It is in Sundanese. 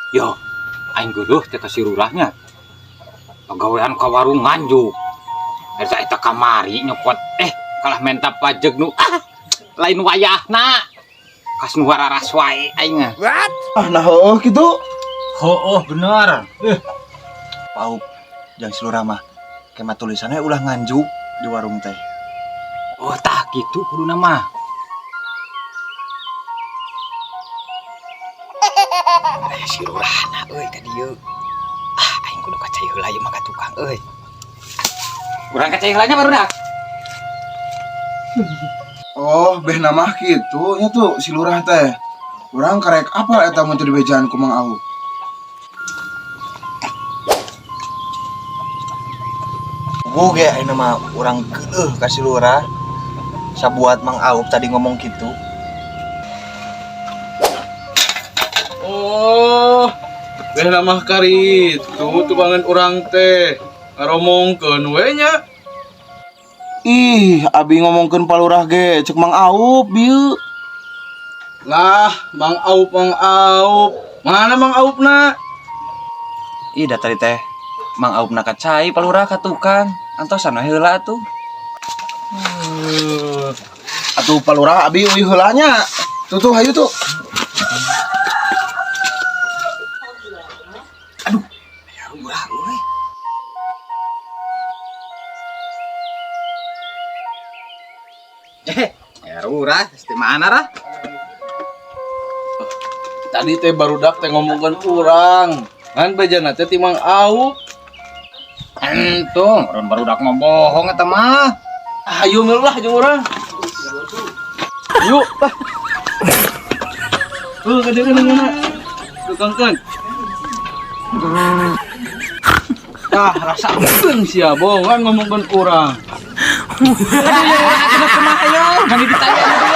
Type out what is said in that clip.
Yo, aing geuleuh teh ka si lurahnya. Pagawean ka warung Nganjuk. Eta eta kamari nyokot kalah menta pajeg nu lain wayahna. Kas nu wararas wae aing mah. Ah, nah heueuh kitu. Heueuh bener. Paup jang si lurah mah kema tulisannya ulah Nganjuk di warung teh. Oh tah kitu kuduna mah. Si lurahna euy ka dieu. Ah, aing kudu ka cai heula ieu mah ka tukang euy. Urang ka cai heula nya barudak. Oh, beh mah kitu nya tuh si lurah teh. Urang karek apal eta mun teu dibejaan ku Mang Aup. Bu ge ayeuna mah urang geuleuh ka si lurah. Sabuat Mang Aup tadi ngomong kitu. Oh, beh mah karitu tukangan urang teh ngaromongkeun we nya. Ih, abi ngomongkeun pa lurah ge cek Mang Aup bieu. Lah, Mang Aup, Mang Aup. Mana Mang Aup na? Ih, da tadi teh Mang Aup na ka cai pa lurah ka tukang. Antosan we heula atuh. Atuh pa lurah abi euy heula nya. Tuh tuh hayu tuh. Aduh, ya lurah euy. Ya lurah, di mana rah? Tadi teh barudak teh ngomongkeun urang. Ngan bejana teh ti Mang Aup. Entung, urang barudak mah bohong eta mah. Ayo milu lah jeung urang. Yuk, lah. Tuh ka dieu mana? Tukangkeun. Tah, rasakeun sia bohongan ngomongkeun urang. Aduh, ya lurah atuh kumaha yo? Mani ditanya.